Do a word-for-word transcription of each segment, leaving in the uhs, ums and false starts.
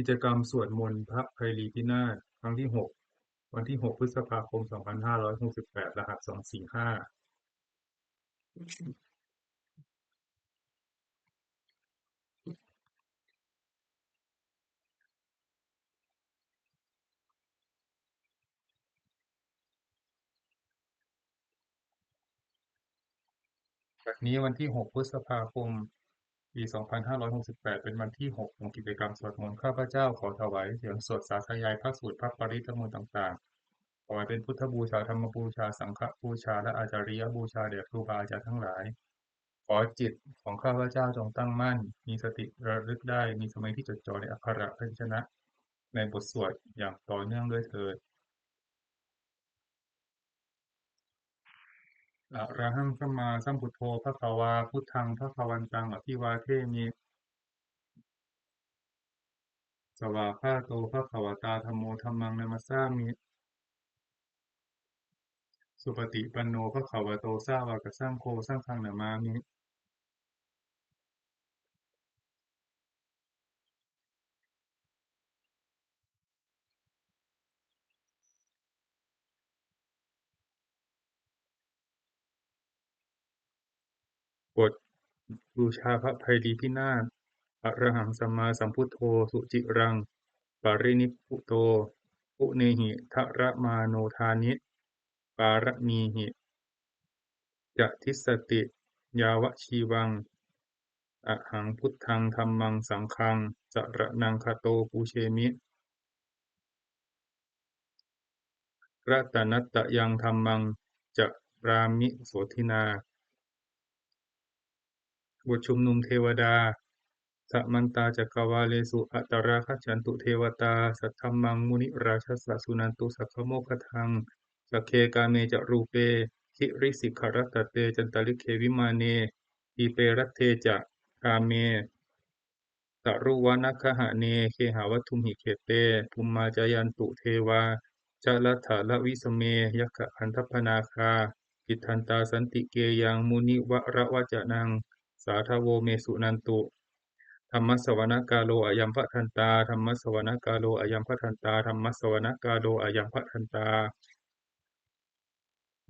กิจกรรมสวดมนต์พระไพรีพินาศครั้งที่หก วันที่หกพฤษภาคมสองพันห้าร้อยหกสิบแปด รหัสสองสี่ห้า วันนี้วันที่หกพฤษภาคม ปีสองพันห้าร้อยหกสิบแปด เป็นวันที่หกของกิจกรรมสวดมนต์ ข้าพเจ้าขอถวายเสียงสวดสาธยายพระสูตรพระปริตรมนต์ต่างๆ ถวายเป็นพุทธบูชา ธรรมบูชา สังฆบูชา และอาจาริยบูชาแด่ครูบาอาจารย์ทั้งหลาย ขอจิตของข้าพเจ้าจงตั้งมั่น มีสติระลึกได้ มีสมาธิจดจ่อในอักขระพยัญชนะ ในบทสวดอย่างต่อเนื่องด้วยเถิด Arahaṃ sammāsambuddho bhagavā, buddhaṃ bhagavantaṃ abhivādemi. Svākkhāto bhagavatā dhammo, dhammaṃ namassāmi. Supaṭipanno bhagavato sāvakasaṅgho, saṅghaṃ namāmi. บทบูชาพระไพรีพินาศ Arahaṃ sammāsambuddho suciraṃ parinibbuto, munehi dharamāno dāni pāramīhi ca dissati yāvajīvaṃ. Ahaṃ buddhaṃ dhammaṃ saṅghaṃ saraṇaṃ gato, pūjemi ratanattayaṃ, dhammaṃ carāmi sotthinā. บทชุมนุมเทวดา Samantā cakkavāḷesu atrāgacchantu devatā, saddhammaṃ munirājassa suṇantu saggamokkhadaṃ. Sagge kāme ca rūpe girisikharataṭe cantalikkhe vimāne, dīpe raṭṭhe ca gāme taruvanagahane gehavatthumhi khette, bhummā cāyantu devā jalathalavisame yakkhagandhabbanāgā, tiṭṭhantā santike yaṃ munivaravacanaṃ sādhavo me suṇantu. Dhammassavanakālo ayambhadantā, dhammassavanakālo ayambhadantā, dhammassavanakālo ayambhadantā.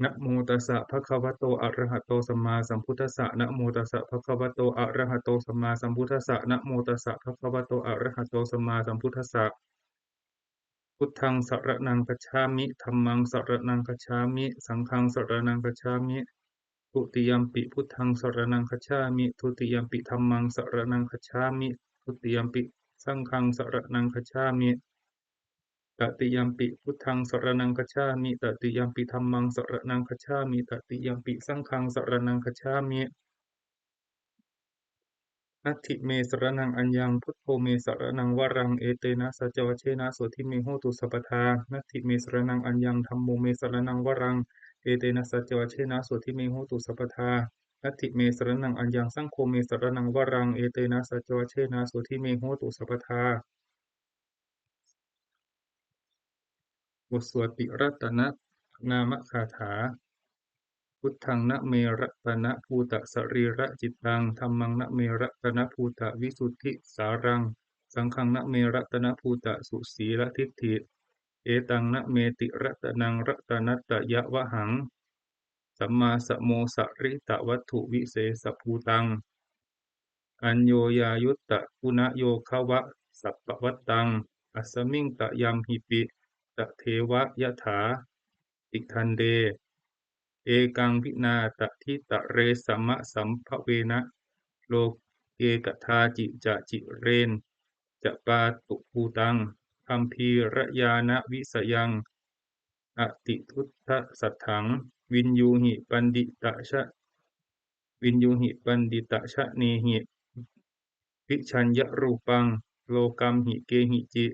Namo tassa bhagavato arahato sammāsambuddhassa. Namo tassa bhagavato arahato sammāsambuddhassa. Namo tassa bhagavato arahato sammāsambuddhassa. Buddhaṃ saraṇaṃ gacchāmi. Dhammaṃ saraṇaṃ gacchāmi. Saṅghaṃ saraṇaṃ gacchāmi. Dutiyampi buddhaṃ saraṇaṃ gacchāmi. Dutiyampi dhammaṃ saraṇaṃ gacchāmi. Dutiyampi saṅghaṃ saraṇaṃ gacchāmi. Tatiyampi buddhaṃ saraṇaṃ gacchāmi. Tatiyampi dhammaṃ saraṇaṃ gacchāmi. Tatiyampi saṅghaṃ saraṇaṃ gacchāmi. Natthi me saraṇaṃ aññaṃ, buddho me saraṇaṃ varaṃ, etena saccavajjena sotthi me hotu sabbadā. Natthi me saraṇaṃ aññaṃ, dhammo me saraṇaṃ varaṃ, etena saccavajjena sotthi me hotu sabbadā. Natthi me saraṇaṃ aññaṃ, saṅgho me saraṇaṃ varaṃ, etena saccavajjena sotthi me hotu sabbadā. บทสวดติรัตนนามคาถา Buddhaṃ na me ratanabhūtasarīracittaṃ, dhammaṃ na me ratanabhūtavisuddhisāraṃ, saṅghaṃ na me ratanabhūtasusīladiṭṭhi, etaṃ na me tiratanaṃ ratanattayavhaṃ, sammāsamosaritavatthuvisesabhūtaṃ, aññoññāyuttaguṇayogavatappattaṃ, asmiṃ tayamhipi tadeva yathā tidaṇḍe, ekaṃ vinā taditaresamāsambhavena, loke kadāci ca cireñca pātubhūtaṃ, gambhīrañāṇavisayaṃ atiduṭṭhasatthaṃ, viññūhi paṇḍitajana, viññūhi paṇḍitajanehi, vijjāya rūpaṃ lokamhi kehici,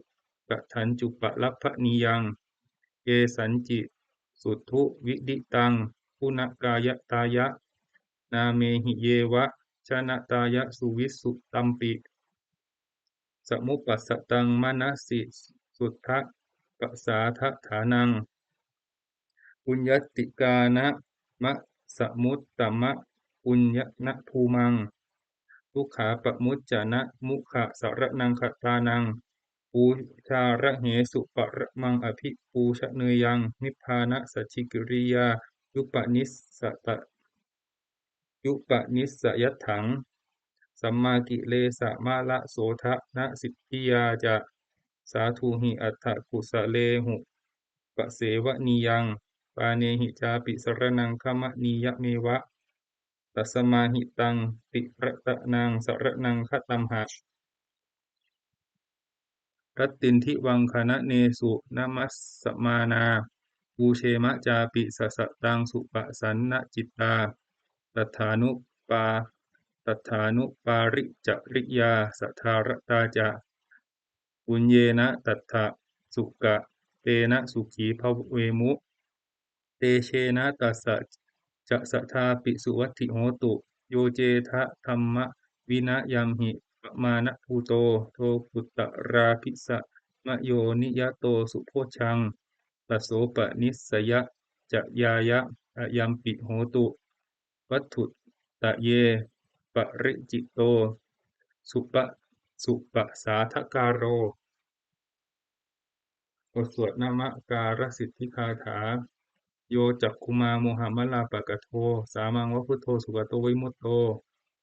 katañcupalabhanīyaṃ kesañci suṭṭhu viditaṃ, guṇakāyatāya nāmehi yeva janatāya suvissutampi, samupassaṃ manasi suddhapasādadhānaṃ, puññātikānamasamuttamapuññabhūmaṃ, dukkhāpamuccanamukhasaraṇaṃ gatānaṃ, pūjārahesu paramaṃ abhipūjaneyyaṃ nibbānasacchikiriyāyupanissayatthaṃ. Yupanissayatthaṃ sammākilesamālasodhanasiddhiyā ca sādhūhi atthakusalehupasevanīyaṃ pāṇehi cāpi saraṇaṃ gamanīyameva. Tasmā hi taṃ tiratanaṃ saraṇaṃ gatamha rattindivaṅgananesu namassamānā pūjema cāpi sasataṃ supasannacittā tathānupā tathānupāricariyā sadāratā ca puññena tattha sukha tena sukhī bhavemu. Tejena tassa ca sadāpi suvatthi hotu. Yo cedha dhammavinayamhi pamāṇabhūto lokuttarābhisamayo niyato subojjhaṃ tasopanissayacayāya ayampi hotu vatthuttaye paricito supa supasādhakāro. บทสวดนมการสิทธิคาถา Yo cakkhumā mohamalāpakaṭṭho sāmaṃ va buddho sugato vimutto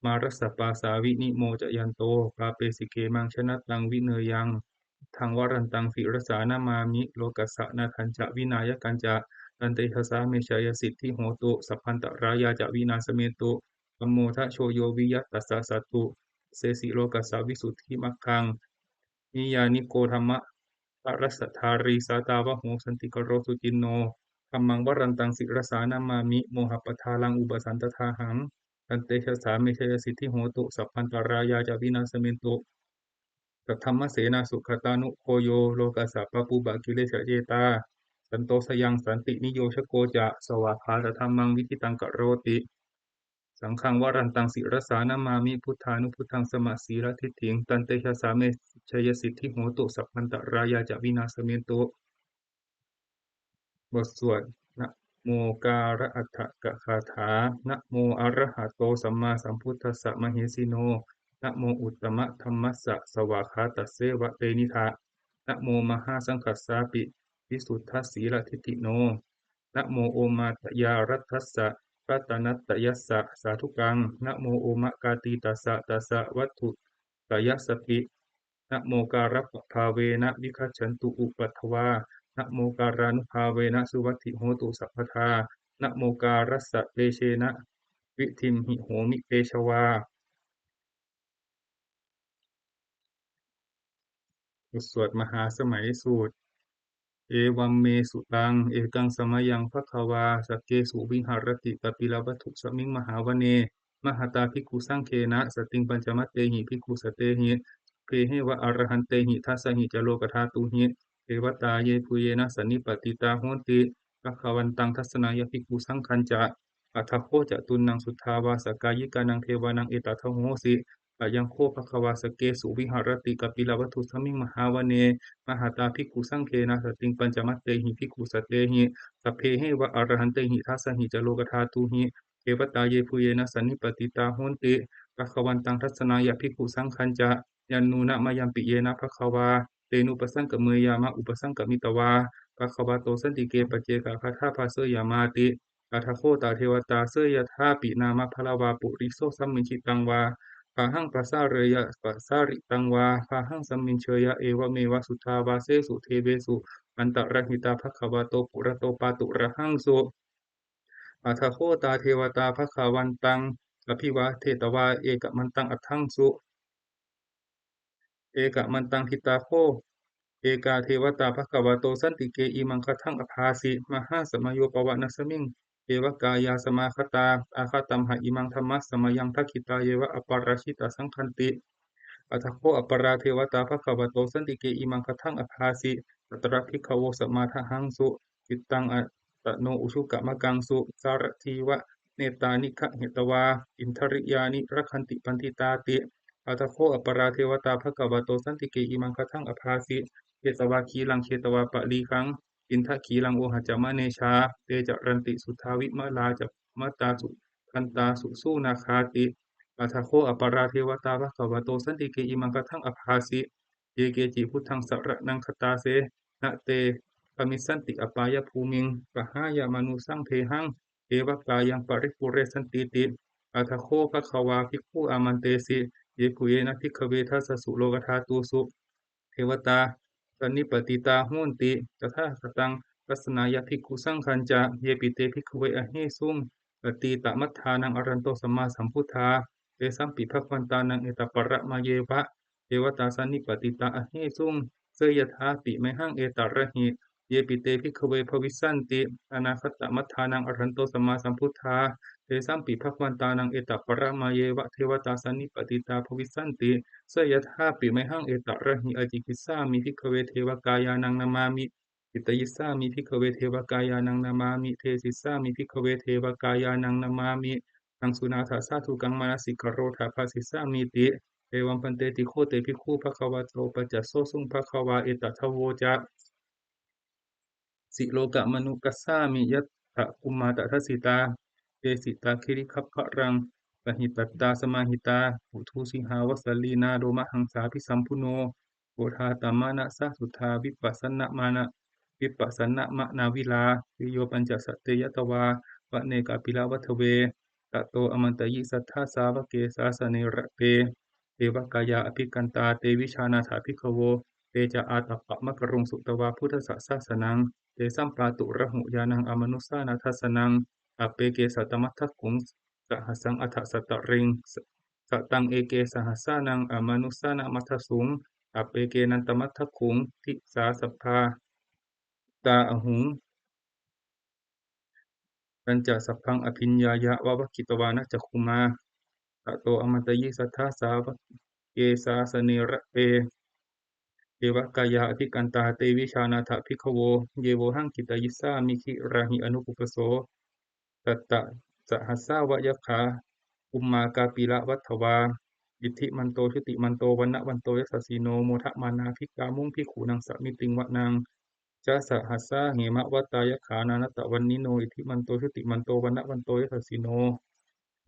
mārassa pāsā vinimocayanto pāpesi khemaṃ janataṃ vineyyaṃ buddhaṃ varantaṃ sirasā namāmi lokassa nāthañca vināyakañca tantejasā me jayasiddhi hotu sabbantarāyā ca vināsamentu. Dhammo dhajo yo viya tassa satthu pasesi lokassa visuddhimaggaṃ niyyāniko dhamma varasadārī sātāvaho santikaro suciṇṇo dhammaṃ varantaṃ sirasā namāmi mohappadālaṃ upasantadāhaṃ tantejasā me jayasiddhi hotu sabbantarāyā ca vināsamentu. Saddhammasenā sugatānugo yo lokassa pāpūpakilesajetā santo sayaṃ santiniyojako ca svākkhātadhammaṃ viditaṃ karoti saṅghaṃ varantaṃ sirasā namāmi buddhānubuddhaṃ samasīladiṭṭhiṃ tantejasā me jayasiddhi hotu sabbantarāyā ca vināsamentu. บทสวดนะโมการอัฏฐกคาถา Namo arahato sammāsambuddhassa mahesino. Namo uttamadhammassa svākkhātasseva tenidha. Namo mahāsaṅghassāpi visuddhasīladiṭṭhino. Namo omātyāraddhassa ratanattayassa sādhukaṃ. Namo omakātītassa tassa vatthuttayassapi. Namokārappabhāvena vigacchantu upaddavā. Namokārānubhāvena suvatthi hotu sabbadā. Namokārassa tejena vidhimhi homi tejavā. บทสวดมหาสมัยสูตร Evaṃ me sutaṃ. Ekaṃ samayaṃ bhagavā sakkesu viharati kapilavatthusmiṃ mahāvane mahatā bhikkhusaṅghena saddhiṃ pañcamattehi bhikkhusatehi sabbeheva arahantehi dasahi ca lokadhātūhi devatā yebhuyyena sannipatitā honti bhagavantaṃ dassanāya bhikkhusaṅghañca. Atha kho catunnaṃ suddhāvāsakāyikānaṃ devānaṃ etadahosi: Ayaṃ kho bhagavā sakkesu viharati kapilavatthusmiṃ mahāvane mahatā bhikkhusaṅghena saddhiṃ pañcamattehi bhikkhusatehi sabbeheva arahantehi dasahi ca lokadhātūhi devatā yebhuyyena sannipatitā honti bhagavantaṃ dassanāya bhikkhusaṅghañca. Yannūna mayampi yena bhagavā tenupasaṅkameyyāma, upasaṅkamitvā bhagavato santike paccekagāthā bhāseyyāmāti. Atha kho tā devatā seyyathāpi nāma balavā puriso sammiñjitaṃ vā bāhaṃ pasāreyya, pasāritaṃ vā bāhaṃ sammiñjeyya, evameva suddhāvāsesu devesu antarahitā bhagavato purato pāturahaṃsu. Atha kho tā devatā bhagavantaṃ abhivādetvā ekamantaṃ aṭṭhaṃsu. Ekamantaṃ ṭhitā kho ekā devatā bhagavato santike imaṃ gāthaṃ abhāsi: Mahāsamayo pavanasmiṃ, devakāyā samāgatā, āgatamha imaṃ dhammasamayaṃ, dakkhitāyeva aparājitasaṅghanti. Atha kho aparā devatā bhagavato santike imaṃ gāthaṃ abhāsi: Tatra bhikkhavo samādahaṃsu, cittaṃ attano ujukamakaṃsu, sārathīva nettāni gahetvā, indriyāni rakkhanti paṇḍitāti. Atha kho aparā devatā bhagavato santike imaṃ gāthaṃ abhāsi: Chetvā khīlaṃ chetvā palīghaṃ, indakhīlaṃ ohaccamanejā, te caranti suddhā vimalā, cakkhumatā sudantā susunāgāti. Atha kho aparā devatā bhagavato santike imaṃ gāthaṃ abhāsi: ye keci buddhaṃ saraṇaṃ gatāse, na te gamissanti apāyabhūmiṃ, pahāya mānusaṃ dehaṃ, devakāyaṃ paripūressantīti. Atha kho bhagavā bhikkhū āmantesi: Yebhuyyena bhikkhave dasasu lokadhātūsu devatā sannipatitā honti tathāgataṃ dassanāya bhikkhusaṅghañca, yepi te bhikkhave ahesuṃ atītamaddhānaṃ arahanto sammāsambuddhā, tesampi bhagavantānaṃ etaparamāyeva devatā sannipatitā ahesuṃ, seyyathāpi mayhaṃ etarahi. Yepi te bhikkhave bhavissanti anāgatamaddhānaṃ arahanto sammāsambuddhā, tesampi bhagavantānaṃ etaparamāyeva devatā sannipatitā bhavissanti, seyyathāpi mayhaṃ etarahi. Ācikkhissāmi bhikkhave devakāyānaṃ nāmāni, kittayissāmi bhikkhave devakāyānaṃ nāmāni, desissāmi bhikkhave devakāyānaṃ nāmāni, taṃ suṇātha sādhukaṃ manasikarotha bhāsissāmīti. Evaṃ bhanteti kho te bhikkhū bhagavato paccassosuṃ. Bhagavā etadavoca: Silokamanukassāmi, yattha bhummā tadassitā, ye sitā girigabbharaṃ pahitattā samāhitā, puthū sīhāva sallīnā lomahaṃsābhisambhuno, odātamanasā suddhā vippasannamanā vippasannamanāvilā, bhiyyo pañcasate ñatvā vane kāpilavatthave, tato āmantayi satthā sāvake sāsane rate, devakāyā abhikkantā te vijānātha bhikkhavo, te ca ātappamakaruṃ sutvā buddhassa sāsanaṃ, tesampāturahu ñāṇaṃ amanussāna dassanaṃ, appeke satamaddakkhuṃ sahassaṃ atha sattariṃ, sataṃ eke sahassānaṃ amanussānamaddasuṃ, appekenantamaddakkhuṃ disā sabbā phuṭā ahuṃ, tañca sabbaṃ abhiññāya vavakkhitvāna cakkhumā, tato āmantayi satthā sāvake sāsane rate, devakāyā abhikkantā te vijānātha bhikkhavo, ye vohaṃ kittayissāmi girāhi anupubbaso. Sattasahassā va yakkhā bhummā kāpilavatthavā, iddhimanto jutimanto vaṇṇavanto yasassino, modamānā abhikkāmuṃ bhikkhūnaṃ samitiṃ vanaṃ. Chasahassā hemavatā yakkhā nānattavaṇṇino, iddhimanto jutimanto vaṇṇavanto yasassino,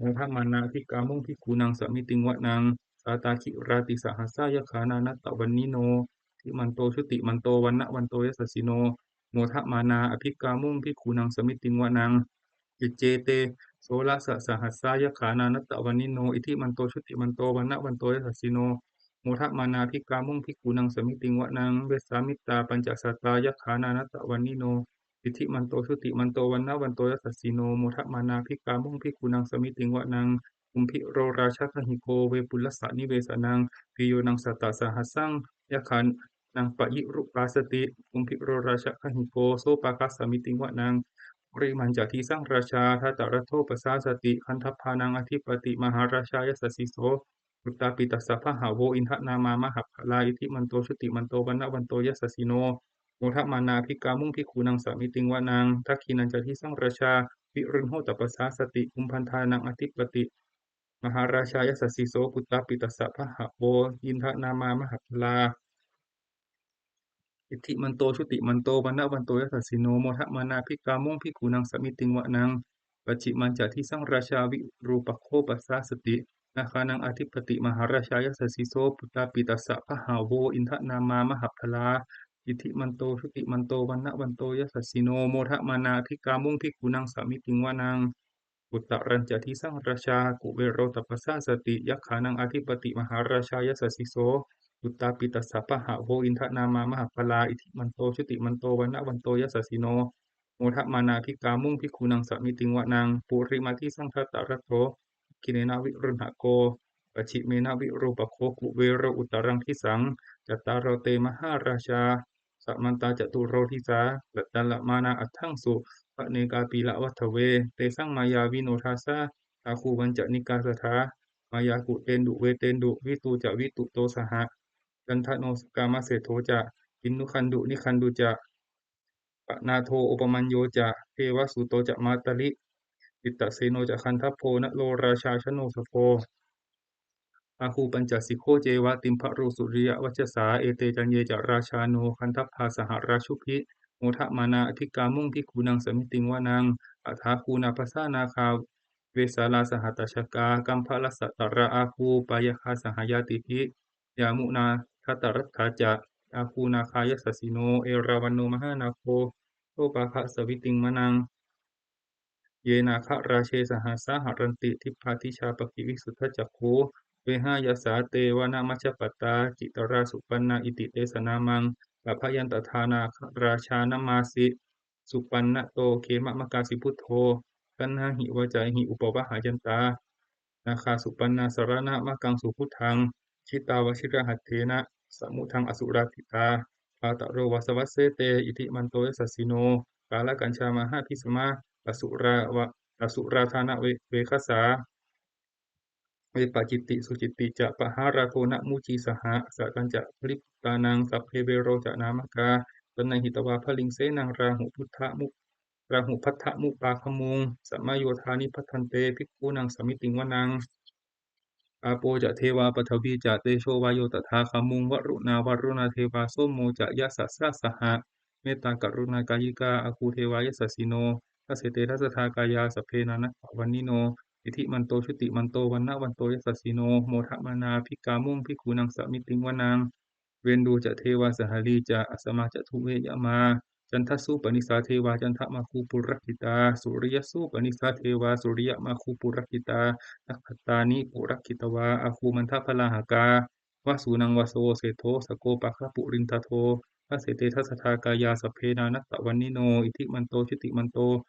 modamānā abhikkāmuṃ bhikkhūnaṃ samitiṃ vanaṃ. Sātāgirā tisahassā yakkhā nānattavaṇṇino, iddhimanto jutimanto vaṇṇavanto yasassino, modamānā abhikkāmuṃ bhikkhūnaṃ samitiṃ vanaṃ. Iccete soḷasasahassā yakkhā nānattavaṇṇino, iddhimanto jutimanto vaṇṇavanto yasassino, modamānā abhikkāmuṃ bhikkhūnaṃ samitiṃ vanaṃ. Vessāmittā pañcasatā yakkhā nānattavaṇṇino, iddhimanto jutimanto vaṇṇavanto yasassino, modamānā abhikkāmuṃ bhikkhūnaṃ samitiṃ vanaṃ. Kumbhīro rājagahiko vepullassa nivesanaṃ, bhiyyo naṃ satasahassaṃ yakkhānaṃ payirupāsati, kumbhīro rājagahiko sopāga samitiṃ vanaṃ. Purimañca disaṃ rājā dhataraṭṭho pasāsati, gandhabbānaṃ ādhipati mahārājā yasassi so, puttāpi tassa bahavo indanāmā mahabbalā, iddhimanto jutimanto vaṇṇavanto yasassino, modamānā abhikkāmuṃ bhikkhūnaṃ samitiṃ vanaṃ. Dakkhiṇañca disaṃ rājā virūḷho tappasāsati, kumbhaṇḍānaṃ ādhipati mahārājā yasassi so, puttāpi tassa bahavo indanāmā mahabbalā, iddhimanto jutimanto vaṇṇavanto yasassino, modamānā abhikkāmuṃ bhikkhūnaṃ samitiṃ vanaṃ. Pacchimañca disaṃ rājā virūpakkho pasāsati, nāgānaṃ ādhipati mahārājā yasassi so, puttāpi tassa bahavo indanāmā mahabbalā, iddhimanto jutimanto vaṇṇavanto yasassino, modamānā abhikkāmuṃ bhikkhūnaṃ samitiṃ vanaṃ. Uttarañca disaṃ rājā kuvero tappasāsati, yakkhānaṃ ādhipati mahārājā yasassi so, puttāpi tassa bahavo indanāmā mahabbalā, iddhimanto jutimanto vaṇṇavanto yasassino, modamānā abhikkāmuṃ bhikkhūnaṃ samitiṃ vanaṃ. Purimadisaṃ dhataraṭṭho dakkhiṇena virūḷhako, pacchimena virūpakkho kuvero uttaraṃ disaṃ. Cattāro te mahārājā samantā caturo disā, daddallamānā aṭṭhaṃsu vane kāpilavatthavē. Tesaṃ māyāvino dāsā āgū vañcanikā saṭhā, māyā kuṭeṇḍu veṭeṇḍu vitū ca viṭuṭo saha, candano kāmaseṭṭho ca kinnughaṇḍu nighaṇḍu ca, panādo opamañño ca devasūto ca mātali, cittaseno ca gandhabbo naḷorājā janosabho, āgū pañcasikho ceva timbarū suriyavacchasā, ete caññe ca rājāno gandhabbā saha rājubhi, modamānā abhikkāmuṃ bhikkhūnaṃ samitiṃ vanaṃ. Athāgū nābhasā nāgā vesālā sahatacchakā, kambalassatarā āgū pāyāgā saha ñātibhi, yāmunā Dhataraṭṭhā ca āgū nāgā yasassino, erāvaṇo mahānāgo sopāga savitiṃ vanaṃ. Ye nāgarāje sahassā haranti dibbā dijā pakkhi visuddhacakkhū, vehāyasā te vanamajjhapattā citrā supaṇṇā iti tesa nāmaṃ. Abhayantadā nāgarājānamāsi supaṇṇato khemamakāsi buddho, taṇhāhi vācāhi upavhayantā nāgā supaṇṇā saraṇamakaṃsu buddhaṃ. Jitā vajirahatthena samuddaṃ asurā sitā, bhātaro vāsavassete iddhimanto yasassino. Kālakañjā mahābhismā asurā va- asurā dānaveghasā, vepacitti sucitti ca pahārādo namucī saha. Satañca baliputtānaṃ sabbe verocanāmakā, sannayhitvā baliṃ senaṃ rāhubhaddamupāgamuṃ, samayodāni bhaddante bhikkhūnaṃ samitiṃ vanaṃ. Āpo ca devā paṭhavī ca tejo vāyo tadāgamuṃ, varuṇā vāruṇā devā somo ca yasasā saha. Mettākaruṇākāyikā āgū devā yasassino, dasete dasadhā kāyā sabbe nānattavaṇṇino, iddhimanto jutimanto vaṇṇavanto yasassino, modamānā abhikkāmuṃ bhikkhūnaṃ samitiṃ vanaṃ. Veṇḍū ca devā sahalī ca asamā ca duve yamā, candassūpanisā devā candamāgū purakkhitā, suriyassūpanisā devā suriyamāgū purakkhitā, nakkhattāni purakkhitvā āgū mandavalāhakā. Vasūnaṃ vāsavo seṭṭho sakkopāga purindado, dasete dasadhā kāyā sabbe nānattavaṇṇino, iddhimanto jutimanto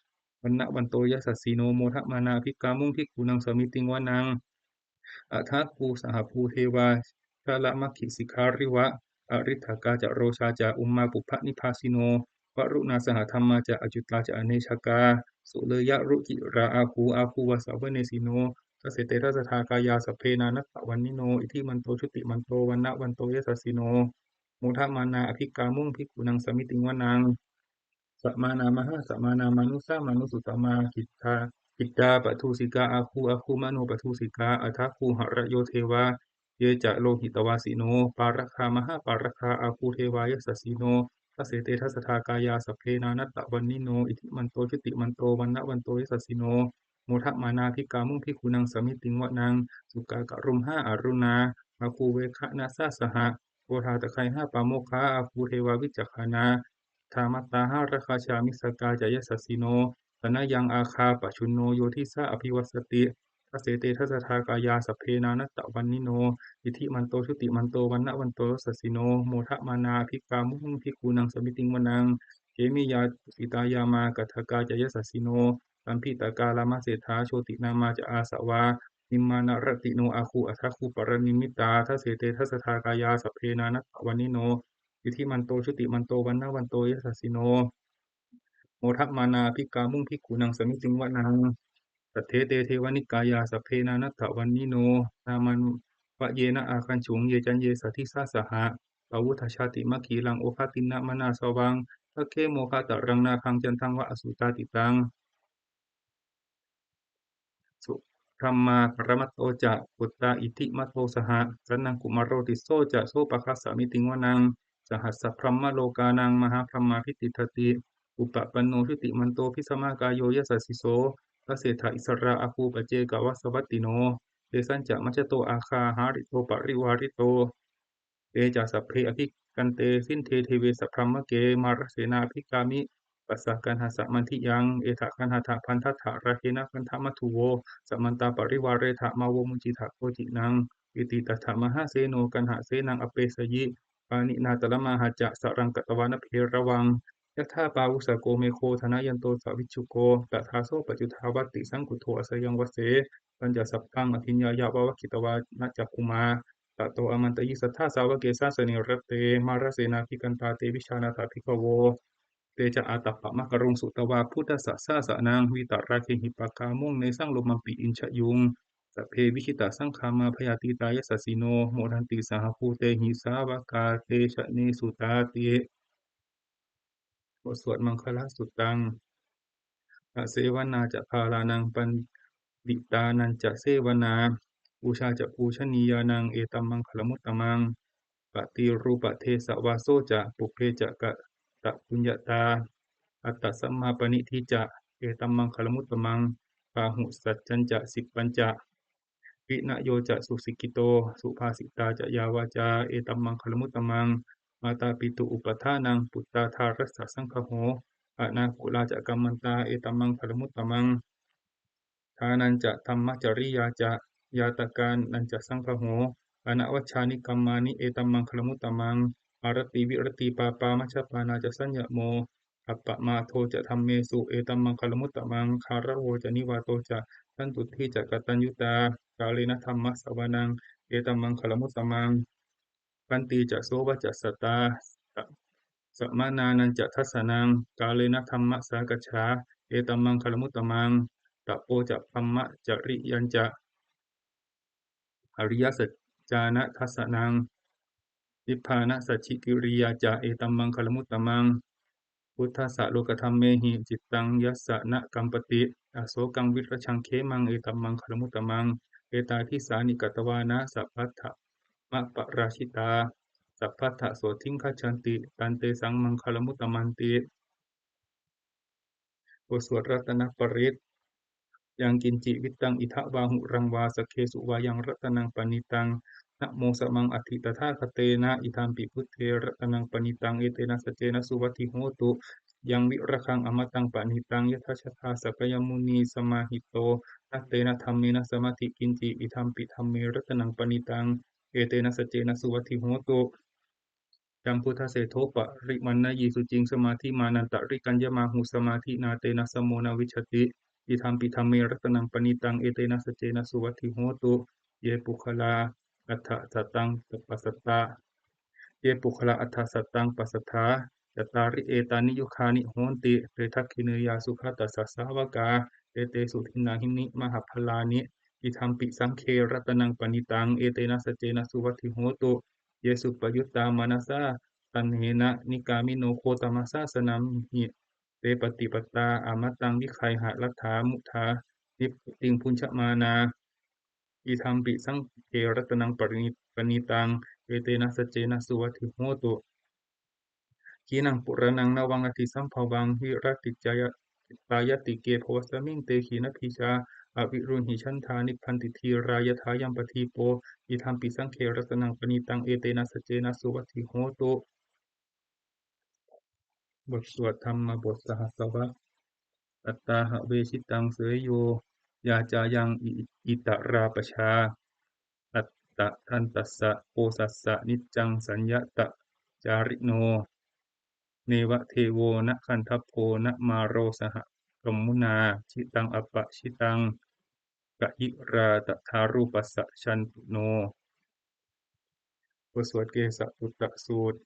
vaṇṇavanto yasassino, modamānā abhikkāmuṃ bhikkhūnaṃ samitiṃ vanaṃ. Athāgū sahabhū devā jalamaggisikhāriva, ariṭṭhakā ca rojā ca ummāpupphanibhāsino, varuṇā sahadhammā ca accutā ca anejakā, sūleyyarucirā āgū āgū vāsavanesino, dasete dasadhā kāyā sabbe nānattavaṇṇino, iddhimanto jutimanto vaṇṇavanto yasassino, modamānā abhikkāmuṃ bhikkhūnaṃ samitiṃ vanaṃ. Samānā mahāsamānā mānusā mānusuttamā, khiḍḍā khiḍḍāpadūsikā āgū āgū manopadūsikā, athāgū harayo devā ye ca lohitavāsino, pāragā mahāpāragā āgū devā yasassino, dasete dasadhā kāyā sabbe nānattavaṇṇino, iddhimanto jutimanto vaṇṇavanto yasassino, modamānā abhikkāmuṃ bhikkhūnaṃ samitiṃ vanaṃ. Sukkā karumhā aruṇā āgū veghanasā saha, odātagayhā pāmokkhā āgū devā vicakkhaṇā, dhammaṭṭhā hāragajā missakā ca yasassino, thanayaṃ āgā pajjunno yo disā abhivassati, dasete dasadhā kāyā sabbe nānattavaṇṇino, iddhimanto jutimanto vaṇṇavanto yasassino, modamānā abhikkāmuṃ bhikkhūnaṃ samitiṃ vanaṃ. Khemiyā tusitā yāmā kaṭṭhakā ca yasassino, lambitakā lāmaseṭṭhā jotināmā ca āsavā, nimmānaratino āgū athāgū paranimmitā, dasete dasadhā kāyā sabbe nānattavaṇṇino, iddhimanto jutimanto vaṇṇavanto yasassino, modamānā abhikkāmuṃ bhikkhūnaṃ samitiṃ vanaṃ. Saṭṭhete devanikāyā sabbe nānattavaṇṇino, nāmanvayena āgañchuṃ ye caññe sadisā saha, pavutthajātimakhilaṃ oghatiṇṇamanāsavaṃ, dakkhemoghataraṃ nāgaṃ candaṃva asutātitaṃ. Subrahmā paramatto ca puttā iddhimato saha, sanaṅkumāro tisso ca sopāga samitiṃ vanaṃ. Sahassabrahmalokānaṃ mahābrahmābhitiṭṭhati, upapanno jutimanto bhismākāyo yasassi so, dasettha issarā āgū paccekavasavattino, tesañca majjhato āgā hārito parivārito. Te ca sabbe abhikkante sinde deve sabrahmake, mārasenā abhikkāmi passa kaṇhassa mandiyaṃ. Etha gaṇhatha bandhatha rāgena bandhamatthu vo, samantā parivāretha mā vo muñcittha koci naṃ. Iti tattha mahāseno kaṇhasenaṃ apesayi, pāṇinā talamāhacca saraṃ katvāna bheravaṃ. Yathā pāvussako megho thanayanto savijjuko, tathā so paccudāvatti saṅkuddho asayaṃvase. Tañca sabbaṃ abhiññāya vavakkhitvāna cakkhumā, tato āmantayi satthā sāvake sāsane rate, mārasenā abhikkantā te vijānātha bhikkhavo. Te ca ātappamakaruṃ sutvā buddhassa sāsanaṃ, vītarāgehi pakkāmuṃ nesaṃ lomampi iñjayuṃ. Sabbe vijitasaṅgāmā bhayātītā yasassino, modanti saha bhūtehi sāvakā te janesutāti. บทสวดมังคลสุตตัง Asevanā ca bālānaṃ paṇḍitānañca sevanā, pūjā ca pūjanīyānaṃ etammaṅgalamuttamaṃ. Paṭirūpadesavāso ca pubbe ca katapuññatā, attasammāpaṇidhi ca etammaṅgalamuttamaṃ. Bāhusaccañca sippañca vinayo ca susikkhito, subhāsitā ca yā vācā, etammaṅgalamuttamaṃ. Mātāpituupaṭṭhānaṃ, puttadārassa saṅgaho, anākulā ca kammantā, etammaṅgalamuttamaṃ. Dānañca dhammacariyā ca, ñātakānañca saṅgaho, anavajjāni kammāni, etammaṅgalamuttamaṃ. Āratī viratī pāpā, majjapānā ca saññamo, appamādo ca dhammesu, etammaṅgalamuttamaṃ. Gāravo ca nivāto ca, santuṭṭhī ca kataññutā, kālena dhammassavanaṃ, etammaṅgalamuttamaṃ. Khantī ca sovacassatā, sa- samaṇānañca dassanaṃ, kālena dhammasākacchā, etammaṅgalamuttamaṃ. Tapo ca brahmacariyañca, ariyasaccāna dassanaṃ, nibbānasacchikiriyā ca, etammaṅgalamuttamaṃ. Phuṭṭhassa lokadhammehi, cittaṃ yassa na kampati, asokaṃ virajaṃ khemaṃ, etammaṅgalamuttamaṃ. Etādisāni katvāna, sabbatthamaparājitā, sabbattha sotthiṃ gacchanti, tantesaṃ maṅgalamuttamanti. บทสวดรัตนปริตร Yaṅkiñci vittaṃ idha vā huraṃ vā, saggesu vā yaṃ ratanaṃ paṇītaṃ, na no samaṃ atthi tathāgatena, idampi buddhe ratanaṃ paṇītaṃ, etena saccena suvatthi hotu. Yaṃ virāgaṃ amataṃ paṇītaṃ, yadajjhagā sakyamunī samāhito, na tena dhammena samatthi kiñci, idampi dhamme ratanaṃ paṇītaṃ, etena saccena suvatthi hotu. Yaṃ buddhaseṭṭho parivaṇṇayī suciṃ, samādhimānantarikaññamāhu, samādhinā tena samo na vijjati, idampi dhamme ratanaṃ paṇītaṃ, etena saccena suvatthi hotu. Ye puggalā aṭṭha sataṃ pasatthā, ye puggalā aṭṭha sataṃ pasatthā, cattāri etāni yugāni honti, te dakkhiṇeyyā sugatassa sāvakā, etesu dinnāni mahapphalāni, idampi saṅghe ratanaṃ paṇītaṃ, etena saccena suvatthi hotu. Ye suppayuttā manasā daḷhena, nikkāmino gotamasāsanamhi, te pattipattā amataṃ vigayha, laddhā mudhā nibbutiṃ bhuñjamānā, idampi saṅghe ratanaṃ paṇī- paṇītaṃ, etena saccena suvatthi hotu. Khīṇaṃ purāṇaṃ navaṃ natthi sambhavaṃ, virattacittāyatike bhavasmiṃ, te khīṇabījā aviruḷhichandā, nibbanti dhīrā yathāyampadīpo, idampi saṅghe ratanaṃ paṇītaṃ, etena saccena suvatthi hotu. บทสวดธรรมบทสหัสวรรค Attāhave jitaṃ seyyo, yā cāyaṃ i- itarā pajā, attadantassa osassa niccaṃ, saññatacārino, neva devo na gandhabbo, na māro saha brahmunā, jitaṃ apajitaṃ, kayirā tathārūpassa jantuno. บทสวดเกสสะปุตตสูตร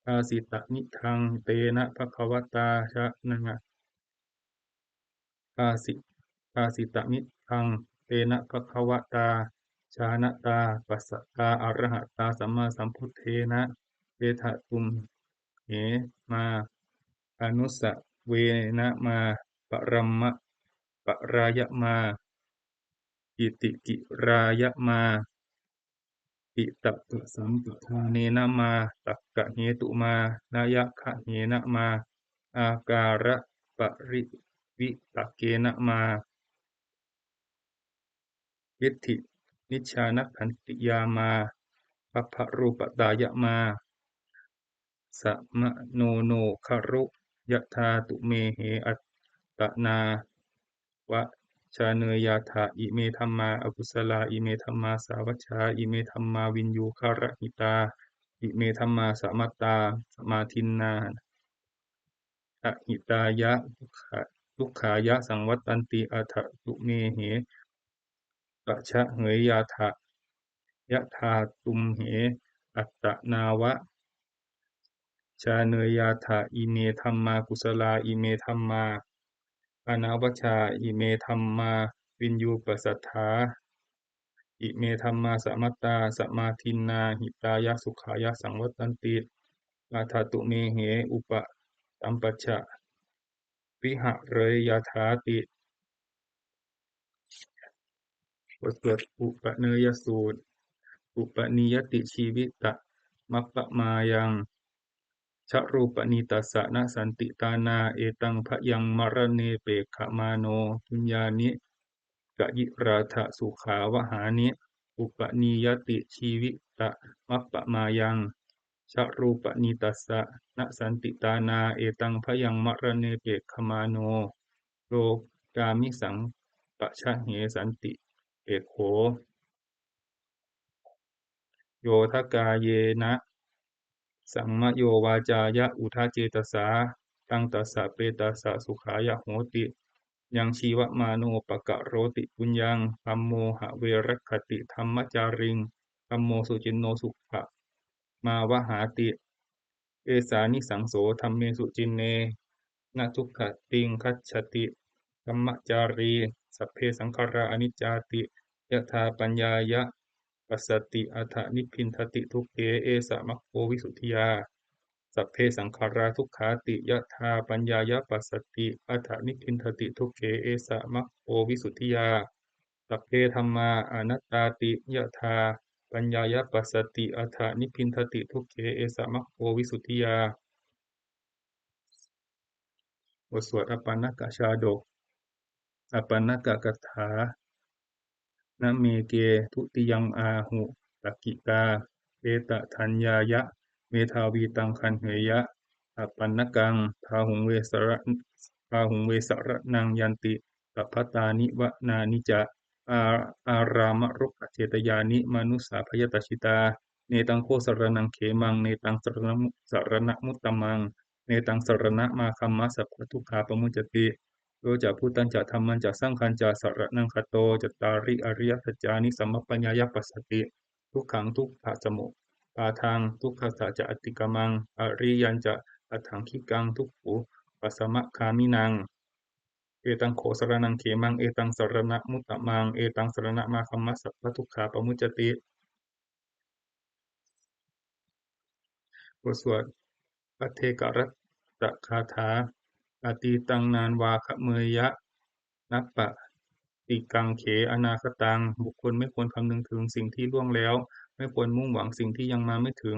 Bhāsitamidaṃ tena bhagavatā jāna- bhāsi- bhāsitamidaṃ tena bhagavatā jānatā passatā arahatā sammāsambuddhena, etha tumhe mā anussavena mā, paramma- parāya mā, kitikirāya mā, piṭakasampadanena mā, takkahetu mā, nayagahena mā, ākāraparivitakkena mā, diṭṭhinijjhānakkhantiyā mā, pabbarūpatāya mā, samāno no kholu yathā, tumhehi attanāva janeyyattha. Ime dhammā akusalā, ime dhammā sāvajjā, ime dhammā viññūhirahitā, ime dhammā samattā samādinnā, ahitāya dukkha- dukkhāya saṃvattanti. Atha tumhehi pajāneyyattha, yathā tumhe attanāva janeyyattha. Ime dhammā kusalā, ime dhammā anavajjā, ime dhammā viññūhipasatthā, ime dhammā samattā samādinnā, hitāya sukhāya saṃvattanti. Atha tumhehi upasampajja vihareyyatthāti. บทสวดอุปเนยสูตร Upanīyati jīvitamappamāyaṃ, ca rūpaṃ nāsati tassa na santi tāṇā, etaṃ bhayaṃ maraṇe pekkhamāno, bhuññāni kayirātha sukhāvahāni, upanīyati jīvitamappamāyaṃ, jarūpanītassa na santi tāṇā, etaṃ bhayaṃ maraṇe pekkhamāno, yo kāmisaṃ pajahe santipekkho, yo dakāyena saṃmayo vācāya uda cetasā, taṃ tassa petassa sukhāya hoti. Yaṃ jīvamāno pakaroti puññaṃ, dhammo have rakkhati dhammacāriṃ, dhammo suciṇṇo sukhamāvahāti, esānisaṃso dhamme suciṇṇe, na duggatiṃ gacchati dhammacārī. Sabbe saṅkhārā aniccāti, yadā paññāya passati, atha nibbindati dukkhe, esa maggo visuddhiyā. Sabbe saṅkhārā dukkhāti, yadā paññāya passati, atha nibbindati dukkhe, esa maggo visuddhiyā. Sabbe dhammā anattāti, yadā paññāya passati, atha nibbindati dukkhe, esa maggo visuddhiyā. บทสวดอัปปนกชาดก อัปปนกคาถา Nameke dutiyaṃ āhu takkikā, etadaññāya medhāvī taṃ gaṇheyya, appanakaṃ bāhuṃ ve sara-, bāhuṃ ve saraṇaṃ yanti, sabbatāni vanāni ca, ā-, ārāmarukkhacetyāni, manussā bhayatajjitā, netaṃ kho saraṇaṃ khemaṃ, netaṃ saraṇamu-, saraṇamuttamaṃ, netaṃ saraṇamāgamma, sabbadukkhā pamuccati. Yo ca buddhañca dhammañca saṅghañca saraṇaṃ gato, cattāri ariyasaccāni samappaññāya passati, dukkhaṃ dukkhasamupādaṃ, dukkhassa ca atikkamaṃ, ariyañca aṭṭhaṅgikaṃ dukkhūpasamagāminaṃ. Etaṃ kho saraṇaṃ khemaṃ, etaṃ saraṇamuttamaṃ, etaṃ saraṇamāgamma, sabbadukkhā pamuccati. บทสวดภัทเทกรัตตคาถา Atītaṃ nānvāgameyya, nappaṭikaṅkhe anāgataṃ. บุคคลไม่ควรคำนึงถึงสิ่งที่ล่วงแล้ว ไม่ควรมุ่งหวังสิ่งที่ยังมาไม่ถึง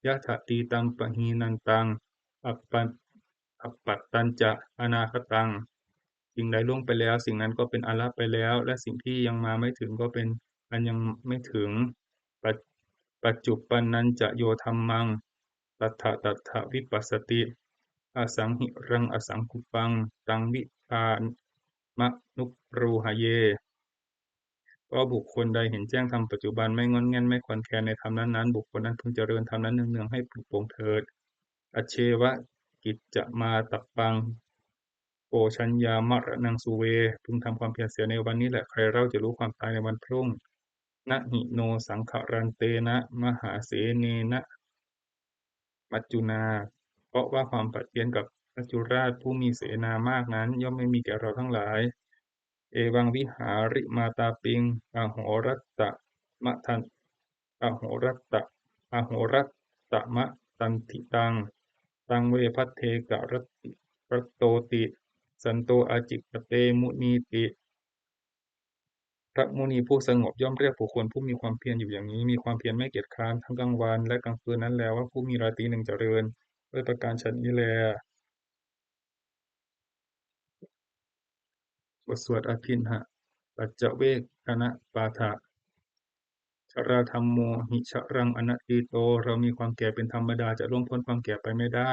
Yadatītampahīnantaṃ, appa-, appattañca anāgataṃ. สิ่งใดล่วงไปแล้ว สิ่งนั้นก็เป็นอันละไปแล้ว และสิ่งที่ยังมาไม่ถึงก็เป็นอันยังไม่ถึง Pac-, paccuppannañca yo dhammaṃ, tattha tattha vipassati, asaṃhiraṃ asaṅkuppaṃ, taṃ vijjāmanubrūhaye. ก็บุคคลใดเห็นแจ้งธรรมปัจจุบัน ไม่ง่อนแง่น ไม่คลอนแคลนในธรรมนั้นๆ บุคคลนั้นพึงเจริญธรรมนั้นเนืองๆ ให้ปรุโปร่งเถิด Ajjeva kiccamātappaṃ, ko jaññā maraṇaṃ suve. พึงทำความเพียรเสียในวันนี้แหละ ใครเล่าจะรู้ความตายในวันพรุ่ง Na hi no saṅgarantena, mahāsenena maccunā. เพราะว่าความผัดเพี้ยนกับมัจจุราชผู้มีเสนามากนั้น ย่อมไม่มีแก่เราทั้งหลาย Evaṃ vihārimātāpiṃ, ahorattamatanditaṃ, ahoratta-, ahorattamatanditaṃ, taṃ ve bhaddekarattoti, santo ācikkhate munīti. พระมุนีผู้สงบย่อมเรียกบุคคลผู้มีความเพียรอยู่อย่างนี้ มีความเพียรไม่เกียจคร้านทั้งกลางวันและกลางคืนนั้นแลว่าผู้มีราตรีหนึ่งเจริญ ด้วยประการฉะนี้แล บทสวดอภิณหปัจจเวกขณปาฐะ Jarādhammomhi jaraṃ anatīto, เรามีความแก่เป็นธรรมดา จะล่วงพ้นความแก่ไปไม่ได้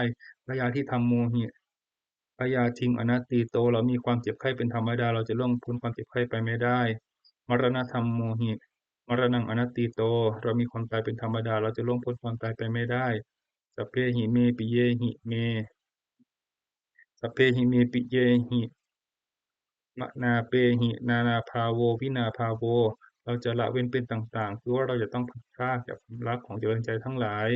Byādhidhammomhi byādhiṃ anatīto, เรามีความเจ็บไข้เป็นธรรมดา เราจะล่วงพ้นความเจ็บไข้ไปไม่ได้ Maraṇadhammomhi maraṇaṃ anatīto, เรามีความตายเป็นธรรมดา เราจะล่วงพ้นความตายไปไม่ได้ Sabbehi me piyehi me, sabbehi me piyehi manāpehi nānābhāvo vinābhāvo, เราจะละเว้นเป็นต่างๆ คือว่าเราจะต้องพลัดพรากจากความรักของเจริญใจทั้งหลาย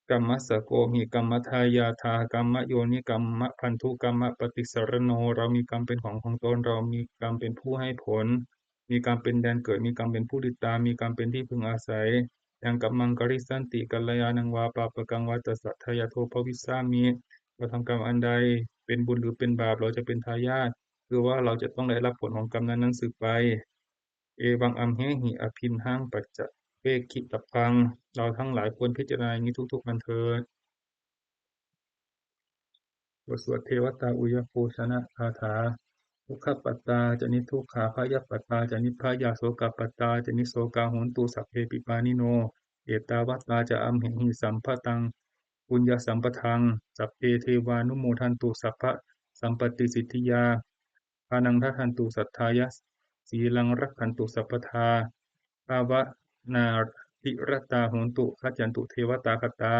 Kammassakomhi kammadāyādā kammayoni kammabandhu kammapaṭisaraṇo, เรามีกรรมเป็นของของตน เรามีกรรมเป็นผู้ให้ผล มีกรรมเป็นแดนเกิด มีกรรมเป็นผู้ติดตาม มีกรรมเป็นที่พึ่งอาศัย Yaṃ kammaṃ karissanti kalyāṇaṃ vā pāpakaṃ vā tassa dāyādo bhavissāmi, เราทำกรรมอันใดเป็นบุญหรือเป็นบาป เราจะเป็นทายาท คือว่าเราจะต้องได้รับผลของกรรมนั้นๆ สืบไป Evaṃ amhehi abhiṇhaṃ paccavekkhitabbaṃ, เราทั้งหลายควรพิจารณาอย่างนี้ทุกๆ วันเถิด บทสวดเทวตาอุยโภชนคาถา dukkhappattā ca niddukkhā, bhayappattā ca nibbhayā, sokappattā ca nissokā, hontu sabbepi pāṇino. Ettāvatā ca amhehi sambhataṃ puññasampadaṃ, sabbe devānumodantu sabbasampattisiddhiyā. Dānaṃ dadantu saddhāya, sīlaṃ rakkhantu sabbadā, bhāvanābhiratā hontu, gacchantu devatāgatā.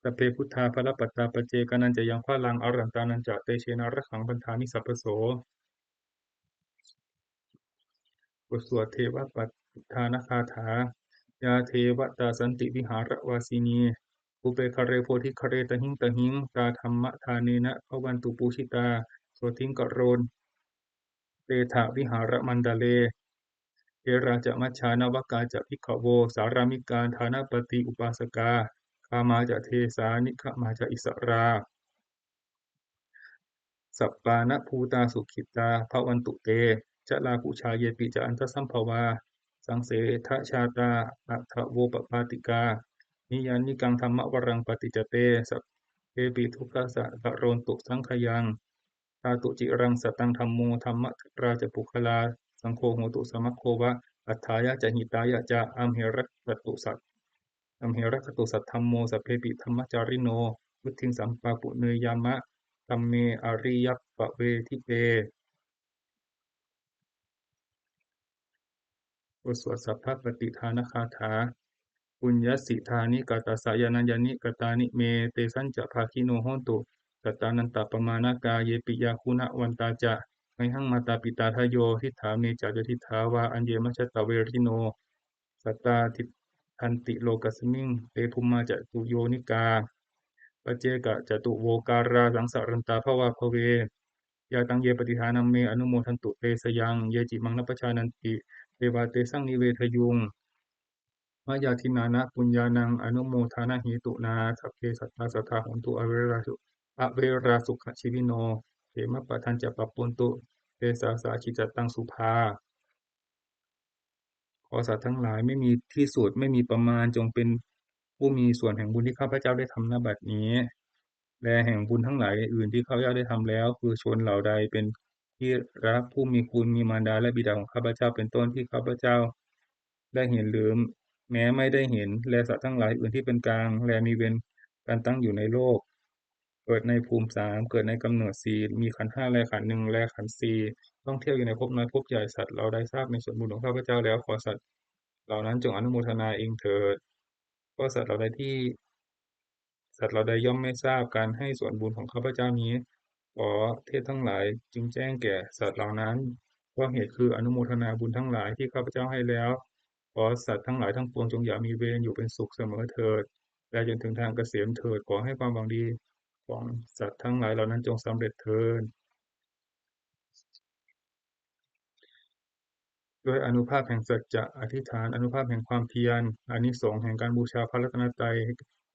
Sabbe buddhā balappattā, paccekānañca yaṃ balaṃ, arahantānañca tejena, rakkhaṃ bandhāmi sabbaso. บทสวดเทวปัฏฐานคาถา Yā devatā santi vihāravāsinī, thūpe ghare bodhighare tahiṃ tahiṃ, tā dhammadānena bhavantu pūjitā, sotthiṃ karontedha vihāramaṇḍale. Therā ca majjhā navakā ca bhikkhavo, sārāmikā dānapatī upāsakā, gāmā ca desā nigamā ca issarā, sappāṇabhūtā sukhitā bhavantu te. Jalābujā yepi ca aṇḍasambhavā, saṃsedajātā athavopapātikā, niyyānikaṃ dhammavaraṃ paṭicca te, sabbepi dukkhassa karontu saṅkhayaṃ. Ṭhātu ciraṃ sataṃ dhammo, dhammaddharā ca puggalā, saṅgho hotu samaggo va, atthāya ca hitāya ca. Amhe rakkhatu sat- amhe rakkhatu saddhammo, sabbepi dhammacārino, vuḍḍhiṃ sampāpuṇeyyāma, dhamme ariyappavedite. บทสวดสัพพปฏิทานคาถา Puññassidāni katassa yānāni katāni me, tesañca bhāgino hontu sattānantappamāṇakā. Ye piyā guṇavantā ca, mayhaṃ mātā pitā adayo, diṭṭhā me ca yadiddhā vā, aññe majjhattā verino, sattā tiṭṭhanti lokasmiṃ, te bhummā catuyonikā, paccekacatuvokārā, saṃsarantā bhavābhave. Yā taṃ ye paṭidānaṃ me, anumodantu te sayaṃ, ye cimaṃ na pajānanti, devā tesaṃ nivedayuṃ. Mayā dināna puññānaṃ, anumodanahetunā, sabbe sattā sadā hontu, averā su- averā sukhajīvino, khemappadañca pabontu, te sāsā jitattaṃ subhā. ขอสัตว์ทั้งหลายไม่มีที่สุด ไม่มีประมาณ จงเป็นผู้มีส่วนแห่งบุญที่ข้าพเจ้าได้ทำณบัดนี้ และแห่งบุญทั้งหลายอื่นที่ข้าพเจ้าได้ทำแล้ว คือชนเหล่าใดเป็นที่รัก ผู้มีคุณ มีมารดาและบิดาของข้าพเจ้าเป็นต้น ที่ข้าพเจ้าได้เห็นหรือแม้ไม่ได้เห็น และสัตว์ทั้งหลายอื่นที่เป็นกลาง และมีเวรกันตั้งอยู่ในโลก เกิดในภูมิสาม เกิดในกำเนิดสี่ มีขันธ์ห้าและขันธ์หนึ่งและขันธ์สี่ ท่องเที่ยวอยู่ในภพน้อยภพใหญ่ สัตว์เหล่าใดทราบในส่วนบุญของข้าพเจ้าแล้ว ขอสัตว์เหล่านั้นจงอนุโมทนาเองเถิด เพราะสัตว์เหล่าใดที่ สัตว์เหล่าใดย่อมไม่ทราบการให้ส่วนบุญของข้าพเจ้านี้ ขอเทพทั้งหลายจึงแจ้งแก่สัตว์เหล่านั้น เพราะเหตุคืออนุโมทนาบุญทั้งหลายที่ข้าพเจ้าให้แล้ว ขอสัตว์ทั้งหลายทั้งปวงจงอย่ามีเวร อยู่เป็นสุขเสมอเถิด และจนถึงทางเกษมเถิด ขอให้ความหวังดีของสัตว์ทั้งหลายเหล่านั้นจงสำเร็จเถิด ด้วยอานุภาพแห่งสัจจะอธิษฐาน อานุภาพแห่งความเพียร อานิสงส์แห่งการบูชาพระรัตนตรัย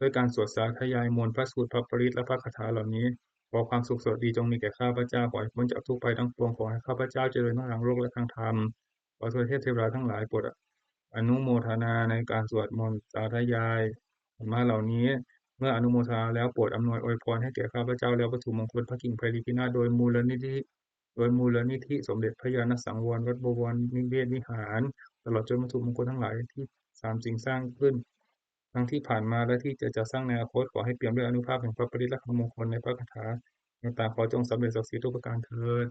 ด้วยการสวดสาธยายมนต์ พระสูตร พระปริตร และพระคาถาเหล่านี้ ขอความสุขสวัสดีจงมีแก่ข้าพเจ้า ขอให้พ้นจากทุกข์ภัยทั้งปวง ขอให้ข้าพเจ้าเจริญทั้งทางโลกและทางธรรม ขอทวยเทพเทวดาทั้งหลายโปรดอนุโมทนาในการสวดมนต์สาธยายธรรมะเหล่านี้ เมื่ออนุโมทนาแล้วโปรดอำนวยอวยพรให้แก่ข้าพเจ้า และวัตถุมงคลพระกิ่งไพรีพินาศ โดยมูลนิธิ โดยมูลนิธิสมเด็จพระญาณสังวรวัดบวรนิเวศวิหาร ตลอดจนวัตถุมงคลทั้งหลายที่สามสิ่งสร้างขึ้น ทั้งที่ผ่านมาและที่จะจัดสร้างในอนาคต ขอให้เปี่ยมด้วยอานุภาพแห่งพระปริตร และคำมงคลในพระคาถาต่างๆ ขอจงสำเร็จศักดิ์สิทธิ์ทุกประการเถิด